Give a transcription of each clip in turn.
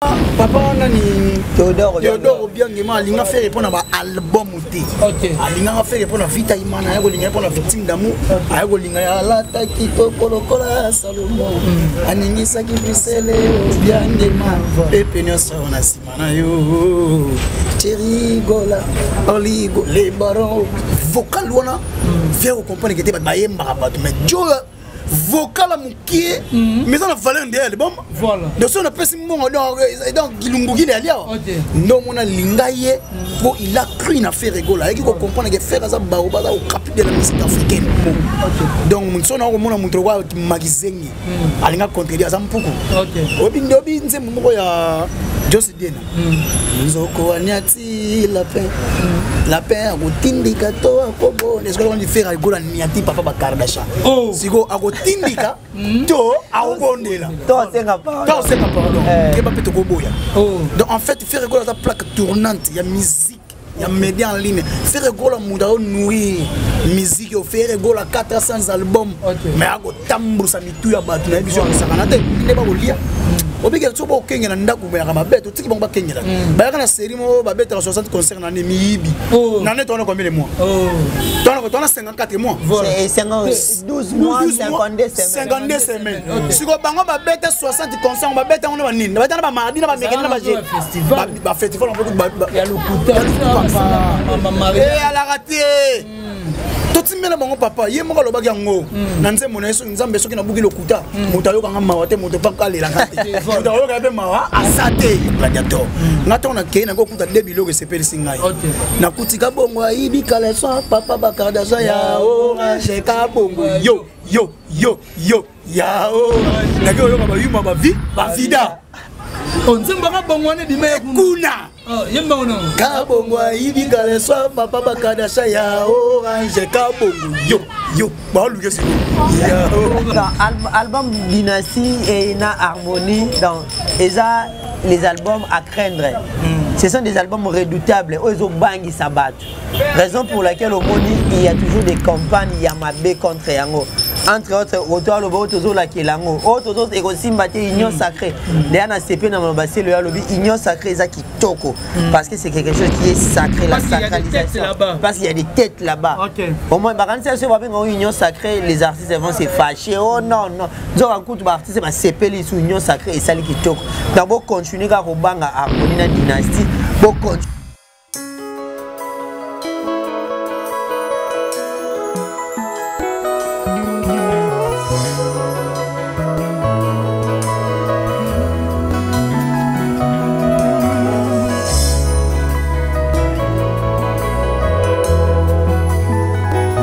Papa wana ni Théodore Obiangema alinga Ferre mpo na ba album te. Alingaka Ferre mpo na Vita Imana, aya kolinga ye mpo na Victime d'amour, aya kolinga ye alata kitoko lokola Salomo, aningisaki Bruxelles Obiangema pepe nyonso na nsima na yo Thierry Gola Oligo le baron vocal wana Ferre comprendre que te bato bayembaka bato mais Joe vocal ya mokie mais eza na valeur nde ya album. Donc soki napesi mbongo, donc kilumbukili ali awa nde omona alinga ye mpo il a cru na Ferre Gola, ayaki kocomprendre ke Ferre aza bao baza okapi de la musique africaine. Donc so na komona moto lokola Makizengi alinga contredire, aza mpuku. Oyebi nde oyebi nzembo moko ya Jos Diena, nzoko aniati lapin, lapin akotindika to akobona. Esikoki Ferre Gola niati papa Bakardasha, siko akotindika to akobondela. To asenga pardon. To asenga pardon, keba mpe tokoboya. Donc en fait, Ferre Gola aza plaque tournante ya musique, ya média en ligne. Ferre Gola moto azonourrir musique oyo. Ferre Gola 400 album, mais akotambusa mitu ya bato na ye. Biso yakosakana te nde bakolia obikela so bokengela ndako bayaka mabe, totiki bango bakengela bayaka na série moko babetaka 60 concert na ne miyibi na ne. Towana combien de mois? Towana 54 mois. 12 mois, 52 semaines. 52 semaines. Sikoyo bango babeta 60 concert, babeta ngo na banini, babeta na bamardi, na bamekeni, na bafestival eyalaka te. Totimbela bango papa ye moko alobaki yango na nzembo na ye, soki Nzambe, soki nabuki lokuta, moto ayokanga mawa te, moto paka alelanga te, moto ayoka mpe mawa aza te. Gladiator nga ntango nakei nango okuta nde biloko esepelisi ngai. Nakuti Kabongo ayibi caleçon papa Bakardasa ya orange. Kabongo yo yo yo yo ya orange, naki oyoka bayuma bavi bavida. Nzembo Kabongo wana ebima ya kuna. Kabongo ayibi caleçon papa Bakadasha ya orange. Kabongo yo yo baoluke sikoyo. Album Dynastie et na Harmonie, donc eza les albums à craindre. Ce sont des albums redoutables oyo ezobangisa bato, raison pour laquelle omoni il y a toujours des campagnes ya mabe contre yango. Entre autres, oto aloba oyo tozolakela yango, oyo tozo ekosimba te. Union sacrée deya na sepe na maloba selo oyo alobi union sacrée eza kitoko parce que c'est quelque chose qui est sacré, la Parce qu'il y a des têtes sacralisation. Là-bas. Parce qu'il y a des têtes là-bas. Au moins bakanisi so babenga union sacrée, les artistes vont se fâcher. Oh non non, nzoka kutu baartiste basepeli su union sacrée esali kitoko. Donc bocontinue kaka kobanga Harmonie na Dynastie, bocontinue.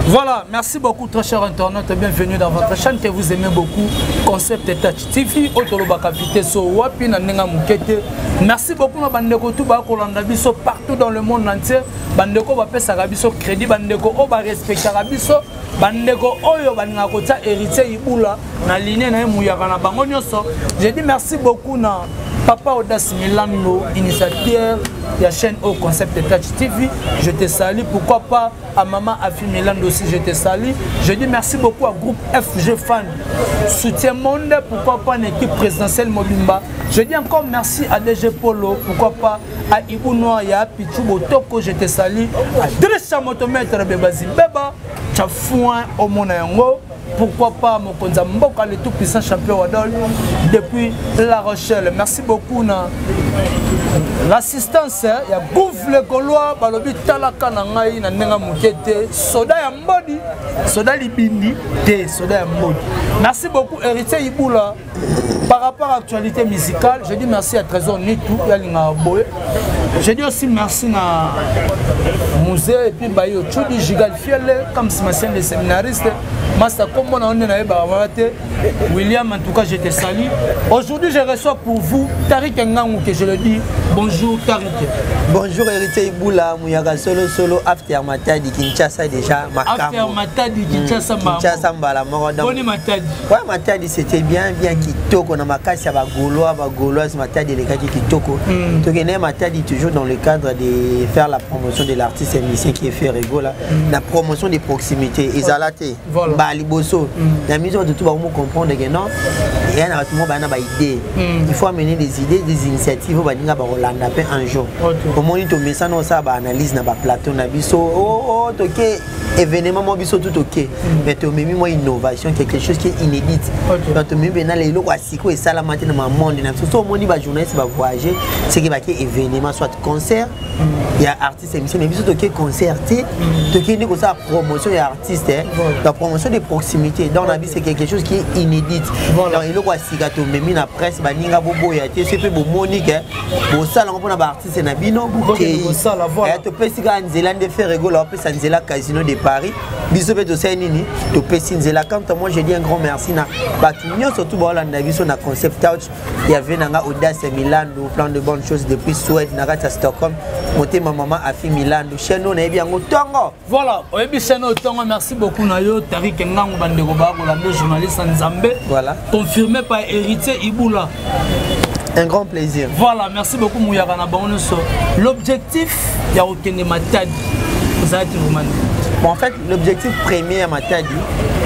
Voilà, merci beaucoup très cher internaute, bienvenue dans votre chaîne que vous aimez beaucoup, Concept Touch TV, Otolobaka vitesse wapi na ndenge mukete. Merci beaucoup na bandeko tout ba kolanda biso partout dans le monde entier. Bandeko ba pesa biso crédit, bandeko o ba respectaka biso, bandeko oyo balingaka kotia Héritier Ibula na ligne na ye muyaka na bango nyonso. Je dis merci beaucoup na papa Audace Milano, initiateur ya chaîne au Concept Touch TV. Je te salue, pourquoi pas à maman Afi Milando aussi, je te salue. Je dis merci beaucoup à groupe FG Fan, Soutien Monde, pourquoi pas une équipe présidentielle Mobimba. Je dis encore merci à DG Polo, pourquoi pas à Ibou Noir, ya Pichou Botoko, je te salue. À Dressa Motomètre Bebazi Beba, Tchafouin Omona Yango, pourquoi pas mokonzi ya mboka, le tout puissant champion Wadol depuis La Rochelle. Merci beaucoup na l'assistance ya Gouve le Gaulois, balobi talaka na ngai na ndenge moke te, soda ya mbodi, soda libindi te, soda ya mbodi. Merci beaucoup Héritier Ibula. Par rapport à l'actualité musicale, je dis merci à Trésor Nitou, Yalinga Boye. Je dis aussi merci à Musée et puis Bayo Chudi, Gigal Fiele, comme Smassien les séminaristes. Masta Kombo na onde na ye ba William, en tout cas, je te salue. Aujourd'hui, je reçois pour vous Tariq Ngangu, que je le dis. Bonjour Tariq. Bonjour Héritier Iboula, Mouyaka Solo Solo, After Matadi, Kinshasa déjà, Makambo. After Matadi, Kinshasa, mm, Kinshasa Mbala, Moko. Boni Matadi. Ouais, Matadi, c'était bien, bien kitoko. Na makasi ya bagaulois, bagauloise, Matadi elekaki kitoko. Tokende Matadi toujours dans le cadre de faire la promotion de l'artiste et musicien qui est Ferre Gola. La promotion des proximités. Ezala te. Voilà. Mbala liboso na miso bato tu bakomo comprendre que non, eya na bato moko baya na baidée. Il faut amener des idées, des initiatives oyo baninga bakolanda mpe un jour. Omoni, tomesana osala baanalyse na baplateau na biso. Oh, toke événement moko, biso tu toke, mais tomemi mwa innovation, quelque chose qui est inédite. Donc tomemi mpena eloko ya sikoyo esalama te na mamonde na biso. So omoni bajournaliste bavoyage, seke bake événement, soit concert ya artiste, émission, mais biso toke concert te, toke nde kosala promotion ya artiste, hein. La promotion de proximité. Donc na biso, c'est quelque chose qui est inédite. Donc eloko ya sika tomemi na presse, baninga boboya te. So mpe bomoni ke bosala yango mpona baartiste na bino, bokei. Kosala, voilà. Topesi kaka nzela nde Ferre Gola opesa nzela Casino de Paris, biso mpe tosali nini? Topesi nzela. Quant à moi, je dis un grand merci na bato nyonso tu baolanda biso na Concept Touch. Ya ve na nga Audace Milando, plein de bonnes choses depuis Suède, na kati ya Stockholm, motema mama Afi Milando, chaîne oyo nayebi yango ntongo. Voilà, oyebi chaîne oyo ntongo. Merci beaucoup na yo, Tarik Ngango. Bandeko bakolanda, journaliste ya Nzambe. Voilà. Confirmé par Héritier Ibula. Un grand plaisir. Voilà, merci beaucoup. Muyaka na bango nyonso, l'objectif ya kokende Matadi ozalaki vraiment? Bon, en fait, l'objectif premier à Matadi,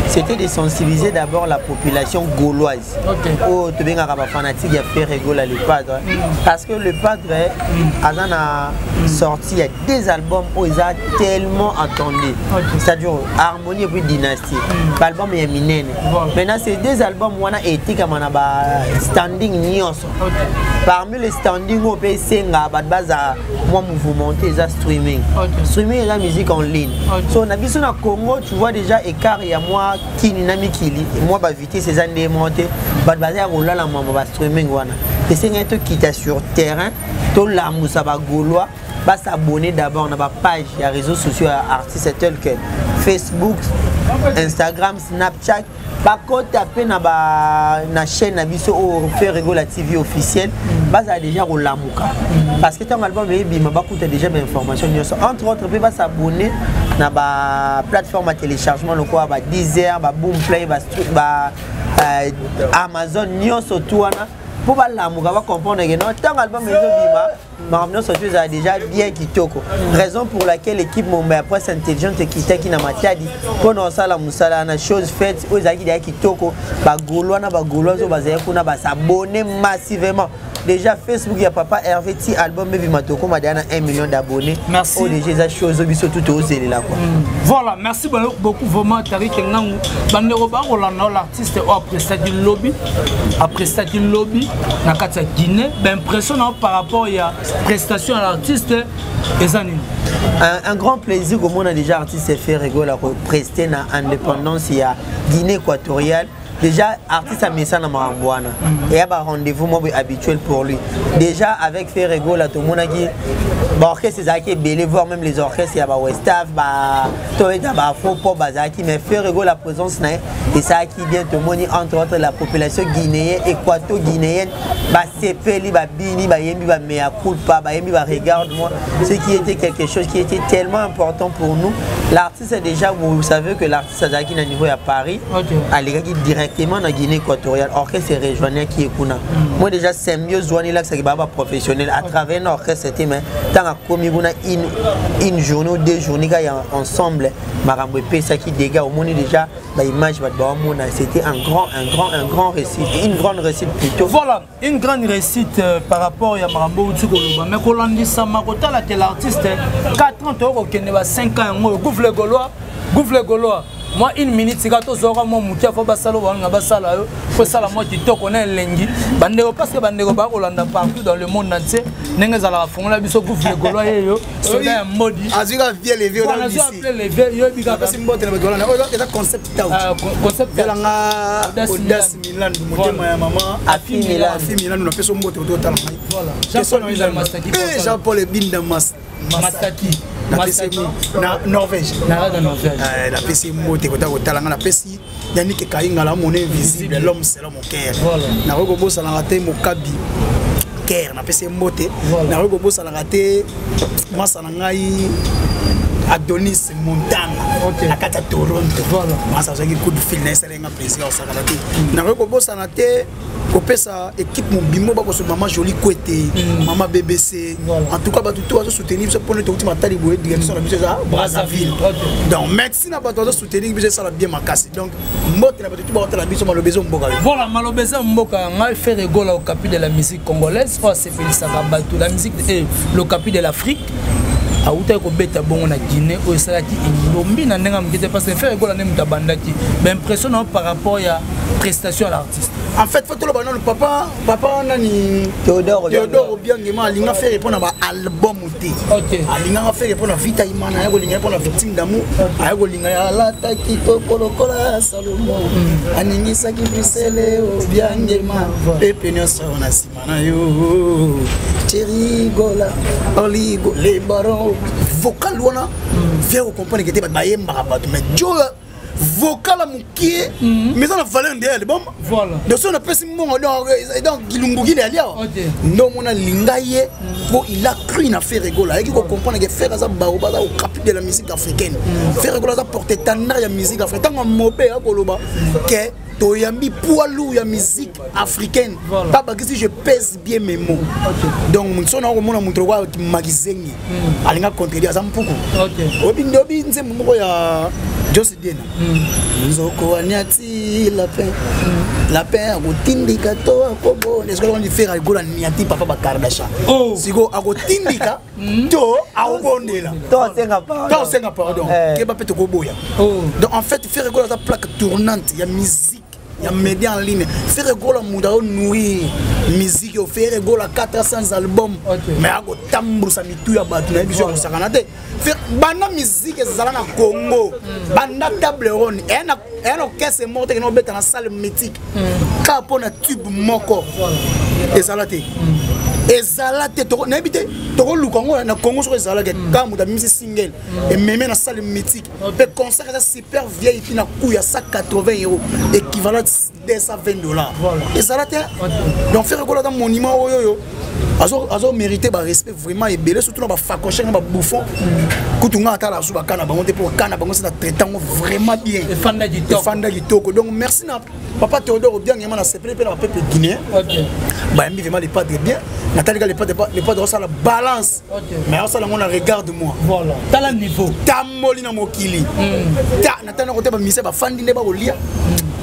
c'était de sensibiliser d'abord la population gauloise. Oyo tobengaka bafanatique ya Ferre Gola, le Padre. Parce que le Padre aza na sorti ya deux albums oyo eza tellement attendu. C'est-à-dire Harmonie et puis Dynastie. Baalbum ya minene. Maintenant, ces deux albums wana etikama na ba standing nyonso. Parmi les standing oyo mpe esenga bato baza mwa mouvementé, eza streaming. Streaming eza musique en ligne. So na biso na Congo, tu vois déjà écart ya mwa kini na mikili, mwa bavitesse eza nde moko te. Bato baza ya kolala mama bastreaming wana. Esengeli tokita sur terrain, tolamusa bagaulois, bas'abonner d'abord na bapage ya réseaux sociaux ya artistes tels que Facebook, Instagram, Snapchat, bakota mpe na chaîne na biso oyo Ferre Gola TV officiel. Bazala déjà kolamuka, parce que ntango album eyebima, bakuta déjà bainformation nyonso. Entre autres mpe bas'abonner na baplateforme ya téléchargement lokola ba Deezer, ba Boomplay, ba Amazon, nyonso tu wana, mpo balamuka, bacomprendre ke non, ntango album ezobima, makambo nyonso tu ezala déjà bien kitoko. Raison pour laquelle équipe momba ya presse intelligente ekitaki na Matadi mpona kosala mosala na chose faite oyo ezalaki deya kitoko. Bagaulois na bagaulois oyo bazali kuna bas'abonner massivement. Déjà Facebook ya papa Hervé, ti album ebima, tokóma deya na 1 million d'abonnés. Merci. Oyo déjà eza chose oyo biso tu tozozelela quoi. Voilà, merci beaucoup vraiment, Tarik Ngangu. Bandeko bakolanda, l'artiste oyo aprestaki lobi, aprestaki lobi na kati ya Guinée, baimpression na yo par rapport ya prestation ya l'artiste eza nini? Un grand plaisir komona déjà artiste Ferre Gola koprester na indépendance ya Guinée équatoriale. Déjà artiste amesa na makambo wana, eya barendez-vous moko habituel pour lui. Déjà avec Ferre Gola, tomonaki baorchestre ezalaki ebele, voire même les orchestres ya bawestaf, toyeta baafro-pop bazalaki, mais Ferre Gola, présence na ye esalaki bien. Tomoni entre autres la population guinéenne, équato guinéenne, basepeli, babini, bayembi bamea culpa, bayembi ba regarde moi, ce qui était quelque chose qui était tellement important pour nous. L'artiste déjà, vous savez que l'artiste azalaki na niveau ya Paris, alekaki directement na Guinée équatoriale, orchestre rejoignaki ye kuna. Moi déjà symbiose wana elakisaki baa baprofessionnel à travers na orchestre te, mais ntango akomi kuna, une journée ou 2 journées kaka ya ensemble, makambo epesaki dégâts. Omoni déjà baimage, bato baomona, c'était un grand réussite, une grande réussite plutôt. Voilà, une grande réussite par rapport ya makambo outi koloba, mais kolandisama kotala te l'artiste 4 ans, toyok kokende ba 5 ans yango oyo. Gouffre Gaulois, Gouffre Gaulois, mwa une minute sika tozwaka mwa motu afo basala oyo balinga basala yo po esala mwa kitoko na elengi bandeko, parce que bandeko bakolanda partout dans le monde entier ndenge ezalaka. Fongola biso, Gouffre Gaulois, yeyo soda ya mbodi. Azwika vie levé. Nazwi aple levé, yoyebi kaka. Napesi mbote na bato balanda oyo eza Concept Out. Concept. Velanga Audace Milandu, motema ya mama. Afi Milandu. Afi Milandu, napesi mbote oto otala ngai. Voilà. Question na Jean-Paul Mastaki. Jean Paul Ebinda Mas Mastaki. Napesi na Norvège. Na na Norvège. Napesi mbote kota kotala ngai. Napesi Yannick Kayingala, mon invisible, l'homme selon mon cœur. Nakoki kobosanaka te Mokabi Ker, napesi ye mbote. Nakoki kobosanaka te mwasa na ngai Adonis Montana na kati ya Toronto. Mwasa azwaki coup de fil na esalenga plaisir, osakana te. Nakoki kobosana te. Kopesa équipe mobimbo bakoso, mama Joli Kwete, mama BBC. En tout cas, bato to bazosoutenir biso mpona tokoti Matali boye, direction na biso eza Brazzaville. Donc merci na bato bazosoutenir biso, esala bien makasi. Donc mbote na bato to bakotala biso, maloba eza mboka yo. Voilà, maloba eza mboka ya ngai. Ferre Gola, okapi de la musique congolaise, oyo asepelisaka bato, la musique, l'okapi de l'Afrique, awutaki kobeta bongo na Guinée, oyo esalaki elombi na ndenge ya moke te, parce que Ferre Gola nde moto abandaki. Baimpression na yo par rapport ya prestation ya l'artiste? En fait, faut toloba nano, papa nani? Théodore. Théodore Obiangema alinga Ferre mpona baalbum te. Alingaka Ferre mpona Vita Imana, aya kolinga ye mpona Victime d'amour, aya kolinga ye alata kitoko lokola Salomo, aningisaki Brisele. Obiangema, pepe nyonso na nsima na yo, Cherigola Oligo le baron, vocal wana faire comprendre ke te bato bayembaka bato, mais jo vocal ya mokie, mais eza na valeur nde ya album. Donc so napesi mbongo, donc gilumbukili ali awa nde omona alinga ye mpo il a cru na Ferre Gola. Ayaki kocomprendre ke Ferre aza baoba, aza okapi de la musique africaine. Ferre Gola aza porte étendard ya musique africaine. Ntango mobe akoloba ke toyambi poids lourd ya musique africaine, pa bakisi, je pèse bien mes mots. Donc so na komona moto lokola Makizengi alinga contredire, aza mpuku. Oyebi nde oyebi nzembo moko ya Jos Diena, nzoko aniati lapin, lapin akotindika to akobona. Esikoki Ferre Gola niati papa Bakardasha, siko akotindika to akobondela. To asenga pardon. To asenga pardon, keba mpe tokoboya. Donc en fait, Ferre Gola aza plaque tournante ya musique, ya média en ligne. Ferre Gola, moto azonourrir musique oyo. Ferre Gola, 400 album, mais akotambusa mitu ya bato na ye. Biso ya kosakana te. Banda musique ezala na Congo, banda table ronde, eya na orchestre moko te kende obeta na salle mythique kaka mpo na tube moko. Ezala te, ezala te. Nayebi te, tokoluka yango na Congo soki ezalaki kaka moto abimisi single, ememe na salle mythique, mpe concert eza super VIP na coût ya 180 euros, équivalent 220 dollars. Ezala te. Donc Ferre Gola aza monument oyo oyo azomérite barespect vraiment ebele, surtout na bafacochère na babouffon. Kutu nga atala azu baka na bango te, mpo baka na bango se na traite yango vraiment bien. Efanda. Kitoko. Donc merci na papa Théodore Obiangema, na sepele mpe na bapeuple guinéen bayambi vraiment le padre bien. Natalika le padre, le padre osala balance, mais osala yango na regarde moi. Voilà, tala niveau. Tamboli na mokili, natali nako te, bamise bafandi nde bakolia.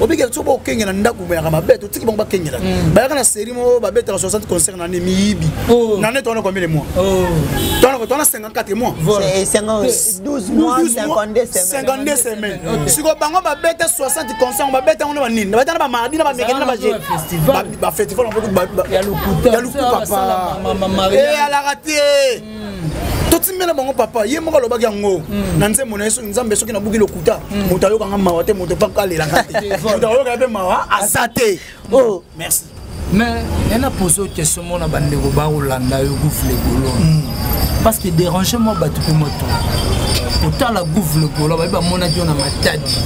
Obikela so bokengela ndako bayaka mabe, totiki bango bakengela, bayaka na série moko babetaka 60 concert na ne miyibi na ne. Towana combien de mois? Towana 54 mois. 12 mois, 52 semaines. 52 semaines. Sikoyo bango babeta 60 concert, babeta yango na banini, babeta na bamardi, na bamekeni, na bafestival ya luku. Papa, eyalaka te, totimbela bango. Papa ye moko alobaki yango na nzembo na ye, soki Nzambe, soki nabuki lokuta, moto ayokanga mawa te, moto mpa alelanga te, moto ayoka mpe mawa aza te. Merci. Mais ena pose question mona, bandeko bakolanda yo, Gouv le Gaulois, parce que dérange moi bato mpe moto kotala Gouv le Gaulois, bayebi bamonaki yo na Matadi,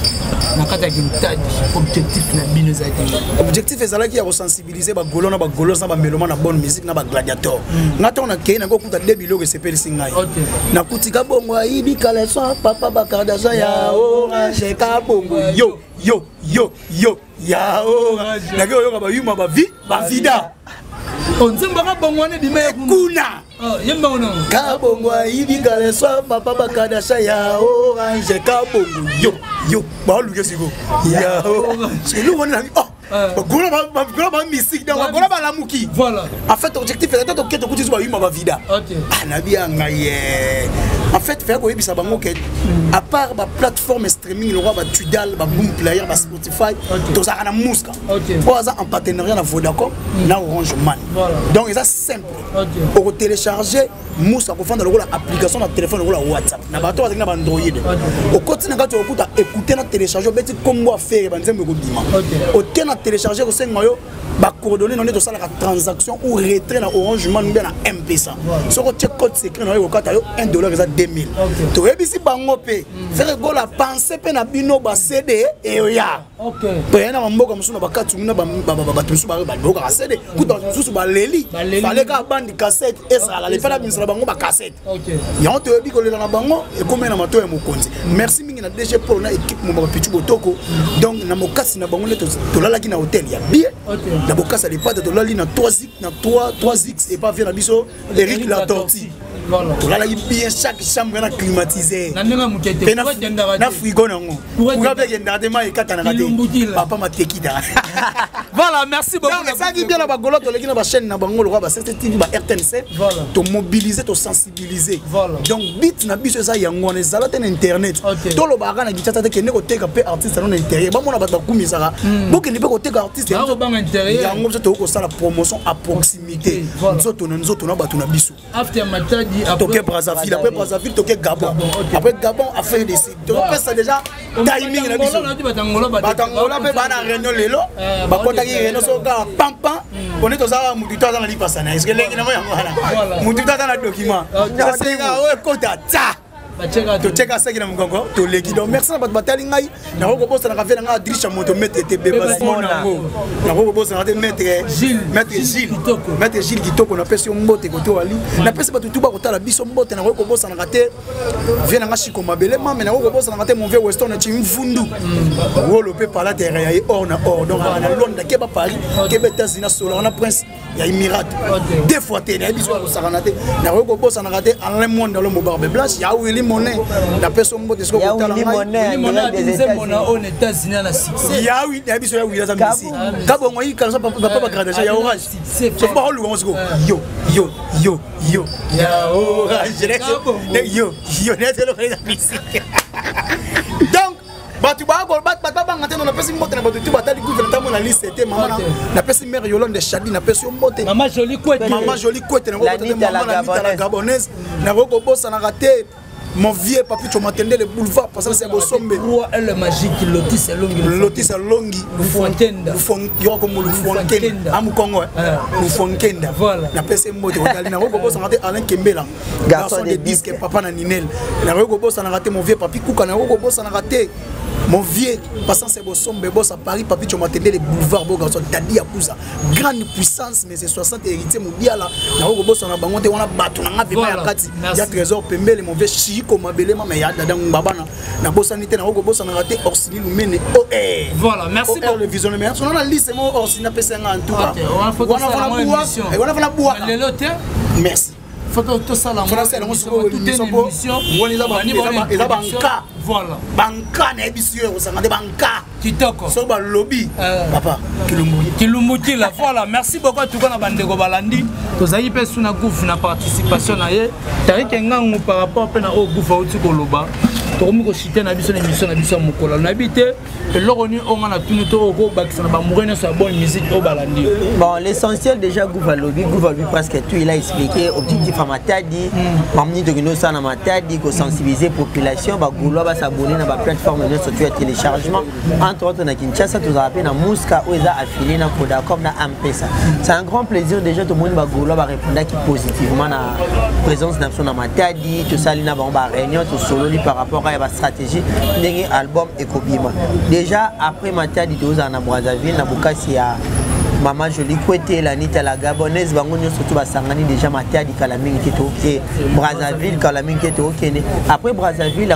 na kati ya Kintadi. Objectif na bino ezalaki? Objectif ezalaki ya kosensibiliser bagaulois na bagauloise na bamélomanes na bonne musique na bagladiator. Nga ntango nakei, nango okuta nde biloko esepelisi ngai. Nakuti Kabongo ayibi caleçon papa Bakardasha ya orange. Kabongo yo yo yo yo ya orange, naki oyoka bayuma bavi bavida. Nzembo Kabongo wana ebima ya kuna. Yembango nango. Kabongo ayibi caleçon papa Bakadasha ya orange. Kabongo yo yo, baoluke siko ya orange, eloko wana. Oh, bagaulois bamisiki, donc bagaulois balamuki. En fait, objectif eza te, toke tokuti so bayuma bavida nabi ya ngai ye. En fait, faya koyebisa bango ke à part baplateforme streaming lokwa baTidal, baBoom Player, baSpotify, tozalaka na Muska oyo aza en partenariat na Vodacom na Orange Money. Donc eza simple, okotélécharge Muska, kofanda lokola application na téléphone, lokola WhatsApp na bato bazalaki na baAndroid. Okoti na kati, okokuta écoute na télécharge, obeti nkombo affaire, banzembo ekobima. Ote na télécharge, kosenga yo bacoordonnées na nde tosalaka transaction ou retrait na Orange Money mpe na M-Pesa. Soki otie code secret na yo, ekokata yo 1 dollar, eza 2000. Toyebisi bango mpe Ferre Gola pense mpe na bino, baCD eya toya na bamboka mosusu na bakati na bato mosusu bayokaka CD. Kuta bato mosusu baleli, fale kaka bande cassette ezala lepe na bimisela bango bacassette yango. Toyebi kolela na bango ekomi na matoi ya mokonzi. Merci mingi na DG Polo na équipe moma bapichu botoko. Donc na mokasi na bango nde tolalaki na hotel ya bien. Na Bokasa Lipata, tolali na 3 na 3 3x epa vie na biso Eric La Tortue. Tolalaki bien, chaque chambre na climatiseur na frigo nango, courant mpe ekendaka te, mai ekatanaka te, papa matekita. Voilà, merci beaucoup. Esalaki bien na bagolo. Toleki na bachaîne na bango lokwa ba CCTV, ba RTNC, tomobilize, tosensibilize. Donc but na biso eza yango wana, ezala te na internet, tolobaka na Kinshasa te, kende koteka mpe artiste ano na intérieur, bamona bato bakumisaka, bokende mpe koteka artiste yango. Biso tokoki kosala promotion à proximité, nzoto na nzoto na bato na biso. After Matadi? Toke Brazzaville, après Brazzaville toke Gabon, après Gabon Afrique du Sud. Tokopesa déjà timing na biso. Batangola mpe baa na réunion lelo, bakotaki réunion so kaka pampan one. Tozala mutu to aza na lipasa na eske elengi nango yango wana, mutu to aza na document saseka oyo ekota ta, totieka saki na mokongo, toleki. Donc merci na bato batali ngai. Nakoki kobosanaka ve na ngai Adrisha moto, maître te bebasimonango, nakoki kobosanaka te maître Gilles, maître Gilles Kitoko, napesi yo mbote kote wali, napesi bato tu bakotala biso mbote. Nakoki kobosanaka te vie na nga Shiko Mabele mame, nakoki kobosanaka te mon vieux Weston ti Mvundu wolo mpe palatere ya ye or na or. Donc na Londres, keba Paris, keba États-Unis, nasolaka na prince ya Émirat deux fois te, nayebi so akosakana te. Nakoki kobosanaka te Alain Mwanda Lombo, barbe blanche ya Willi Monet, napesi yo mbote. Soki kotala ngai nayebi so ya Willi aza misi kabongo yikala papa bagradation ya orange, soki bakoluka ngo siko yo yo yo yo ya orange yo yo neteloko eza misi. Donc bato babanga te. Napesi mbote na bato tu batali gouve na ntango na liste te. Mama, napesi mare Yolande Shadi, napesi yo mbote. Mama Joli Kwete. Mama Joli Kwete, mama na la Gabonaise. Nakoki kobosanaka te mon vieux Papi Matende, le boulevard passage ya Bosombe. Roi le magique Lotis Elongi. Lotis Elongi. Lufonkenda. Yo comme Lufonkenda amukongo, Lufonkenda. Napesi mbote otali. Nakoki kobosanaka te Alain Kembela, garçon de disque, papa na Ninel. Nakoki kobosanaka te mon vieux Papi Kuka. Nakoki kobosanaka te mon vieux Passance Bosombe Boss à Paris, Papi Matende, le boulevard beau garçon Dadi Yakuza, grande puissance, mais c'est 60 héritier Moubiala. Nakoki kobosana bango te wana, bato na nga vraiment ya kati ya Trésor Pembele, mon vieux Chiko Mabele mama ya Dada Ngabana, nabosani te. Nakoki kobosanaka te Orsini Lumene OR. Voilà, merci. OR le visionnaire, so na liste mo Orsini apesa nga en tout cas. Wana fana buaka. Lelo te. Merci. Faut tosala. Yango sikoyo eza banka. Voilà. Banka nayebi si oyo ekosanga te, banka. Kitoko. Soki balobi papa Kilumbu. Kilumbukila, voilà. Merci beaucoup en tout cas na bandeko balandi. Tozali mpe su na Gouve na participation na ye Tarike Ngangu par rapport mpe na oyo Gouve auti koloba. Tokomi koshite na biso na émission na biso ya mokolo. Nayebi te eloko nini oyo nga na tuni to okobakisa na bamoure nyonso ya bonne musique oyo balandi. Bon, l'essentiel déjà, Gouve alobi, Gouve alobi presque tout. Il a expliqué objectif à Matadi, mamni tokende osala na Matadi, kosensibiliser population bagaulois, basabone na baplateforme nyonso tu ya téléchargement. Entre autres na Kinshasa tozala mpe na Muska oyo eza affilié na Vodacom na Ampesa. C'est un grand plaisir déjà. Tomoni bagaulois barépondaki positivement na présence na biso na Matadi. Tosali na bango baréunion, tosololi par rapport ya bastratégie ndenge album ekobima. Déjà après Matadi tozala na Brazzaville, na bokasi ya Mama Joli Kwete, Lanita la Gabonaise, bango nyonso to basangani déjà Matadi kala mingi te, toke Brazzaville kala mingi te, tokende après Brazzaville.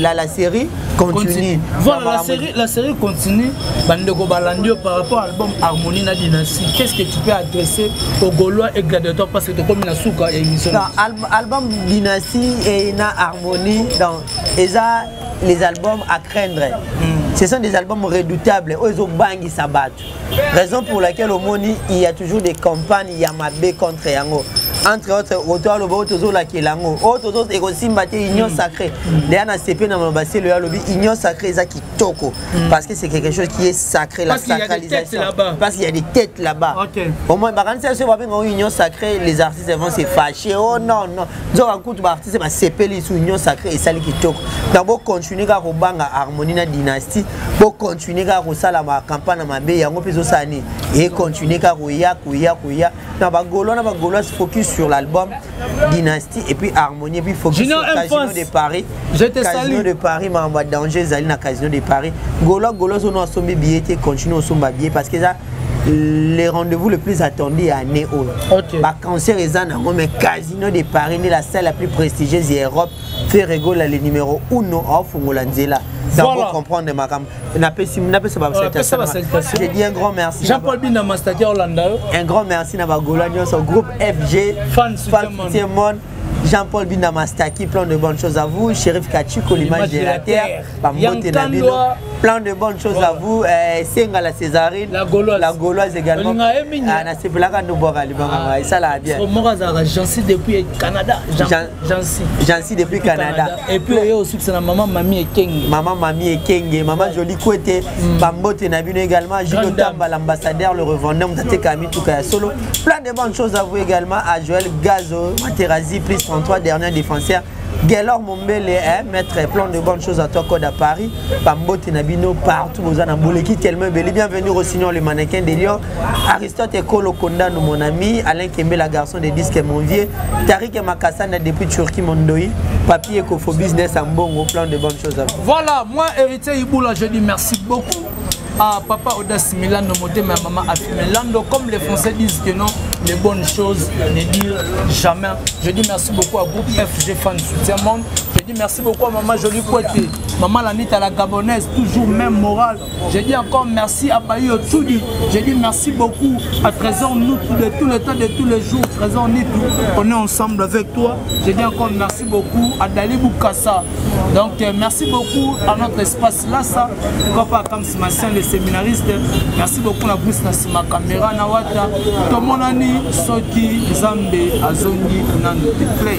La série continue. Voilà, la série continue. Bandeko balandi, par rapport à l'album Harmonie na Dynastie, qu'est-ce que tu peux adresser aux Gaulois et gladiateurs, parce que tokomi na suka ya émission? Non, album Dynastie et na Harmonie, donc eza les albums à craindre. Ce sont des albums redoutables oyo ezobangisa bato, raison pour laquelle omoni il y a toujours des campagnes ya mabe contre yango. Entre autres, oto aloba oyo tozolakela yango, oyo tozo ekosimba te, union sacrée. Deya na sepe na maloba selo alobi union sacrée eza kitoko parce que c'est quelque chose qui est sacré, la sacralisation, parce qu'il y a des têtes là-bas. Au moins bakanisi so babenga union sacrée, les artistes vont se fâcher. Oh non non, nzoka nkutu baartiste basepeli su union sacrée esali kitoko. Donc bocontinue kaka kobanga Harmonie na Dynastie, bocontinue kaka kosala macampagne na mabe yango mpe ezosala nini, econtinue kaka koya koya koya na bagaulois, na bagaulois. Focus sur l'album Dynastie et puis Harmonie et puis focus Junior sur Casino de Paris. Je te Casino de Paris, makambo ya danger ezali na Casino de Paris. Gaulois, gaulois oyo asombi billet te, continue osomba billet parce que eza les rendez-vous le plus attendu ya année oyo. Baconcert eza nango, mais Casino de Paris nde la salle la plus prestigieuse ya Europe. Ferre Gola, le numéro 1, aofungola nzela. Donc voilà. comprendre makambo. Napesi napesa ba salutation. J'ai dit un grand merci. Jean-Paul Bina Mastaki Hollanda. Un grand merci na ba Gola nyonso groupe FG Fan Soutien Monde. Jean-Paul Bina Mastaki, plein de bonnes choses à vous. Shérif Kachiko, l'image de la terre. Bambote na bino. Plein de bonnes choses à vous. Euh, Senga la Césarine. La Gauloise. La Gauloise également. Ah, na sepelaka nobwaka libanga ah, esala bien. Moko azalaka Jancy depuis Canada. Jancy. Jancy depuis Canada. Et puis oyo osukisa na maman Mami Ekenge. Maman Mami Ekenge, maman Jolie Kwete, Bambote na bino également, Gino Tamba l'ambassadeur, le revendeur, Mtateka Mituka ya solo. Plein de bonnes choses à vous également à Joël Gazo, Materazi plus 33 dernier défenseur. Gaylor Mombele, hein, maître, plein de bonnes choses à toi, code à Paris. Bambote na bino partout, bozana boleki tellement belle. Bienvenue au Signor le mannequin de Lyon. Aristote Ekolo Kondano, mon ami. Alain Kembe, la garçon des disques, mon vieux. Tariq Makassana depuis Turquie, mon doi. Papi Ekofo Business en bongo, plein de bonnes choses à vous. Voilà, moi, héritier Iboula, je dis merci beaucoup à papa Audace Milando Motema et maman Afi Milando. Comme les Français disent que non, les bonnes choses ne durent jamais. Je dis merci beaucoup à groupe FG Fan Soutien Monde. Je dis merci beaucoup à maman Jolie Kouete, maman Lanita la Gabonaise, toujours même morale. Je dis encore merci à Bayo Tsoudi. Je dis merci beaucoup à Trésor Noutou de tout le temps, de tous les jours. Trésor Nitou, on est ensemble avec toi. Je dis encore merci beaucoup à Dali Boukassa. Donc euh, merci beaucoup à notre espace Lassa, pourquoi pas à Kams Massien, les séminaristes. Merci beaucoup à Bruce Nassima Caméra Nawata. Tomonani Soki Zambe Azongi Nando Play.